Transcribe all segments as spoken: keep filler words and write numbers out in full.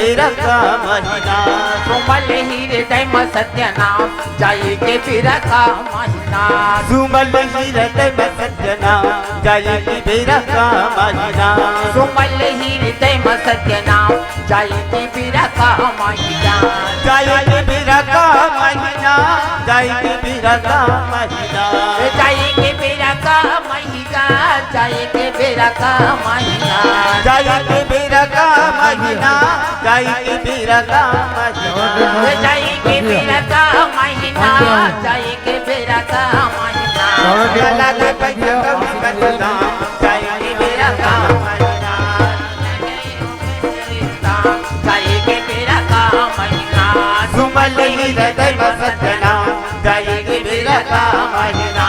बेरा का महीना। सुमल हृदय म सत्यनाम, जाई के बेरा का महीना। सुमल हृदय म सत्यनाम, जाई के बेरा का महीना। सुमल हृदय म सत्यनाम, जाई के बेरा का महीना। जाई के बेरा का महीना, जाई के बेरा का महीना। जाई के बेरा का महीना, जाई के बेरा का महीना। जाई के बेरा का महीना, जाई के बेरा का महीना। जाई के बेरा का महीना, जाई के बेरा का महीना। लला के पैसा कभी बदनाम, जाई के बेरा का महीना। जाई के बेरा का महीना। सुमल हृदय म सत्यनाम, जाई के बेरा का महीना।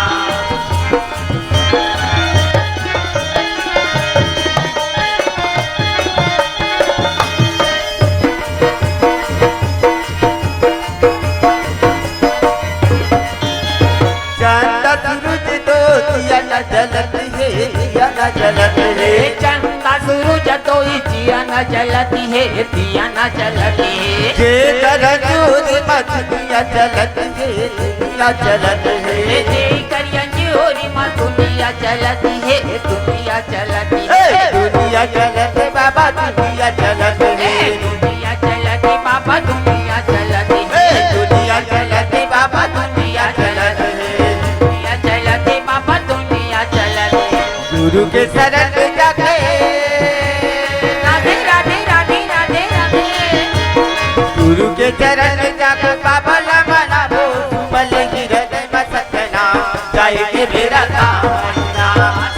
चंदा सूरज दो दिया न जलत हे, दिया न जलत हे। चंदा सूरज दो दिया न जलत हे, दिया न जलत हे। जेकर अंजोरी म दुनिया चलत हे, दुनिया चलत हे। जेकर अंजोरी म दुनिया चलत हे, दुनिया चलत हे। दुनिया चलत हे बाबा, दुनिया चलत हे। दुनिया चलत हे बाबा, दुनिया चलत हे। दुनिया चलत हे बाबा, दुनिया चलत हे। दुनिया चलत हे बाबा, दुनिया चलत हे। गुरु के शरण में जाके, राधे, राधे, राधे, राधे, राधे। गुरु के चरण में जाके बाबा ला मनाबो, सुमल हृदय म सत्यनाम, जाई के बेरा का महीना।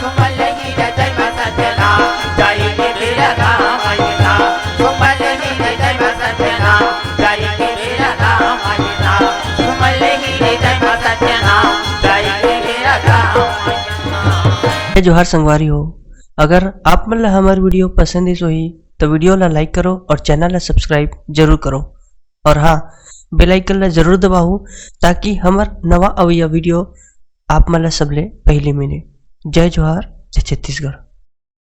सुमल हृदय म सत्यनाम, जाई के बेरा का महीना। सुमल हृदय म सत्यनाम, जाई के बेरा का महीना। सुमल हृदय म सत्यनाम, जाई के बेरा का महीना। जय जोहार संगवारी हो, अगर आप मन ला हमर video पसंद आइस होही, तो video ला like करो और channel ला subscribe जरूर करो। और हाँ, bell icon ला जरूर दबाओ, ताकि हमर नवा अवइया video आप मन ला सबले पहले मिले। जय जोहार, जय छत्तीसगढ़।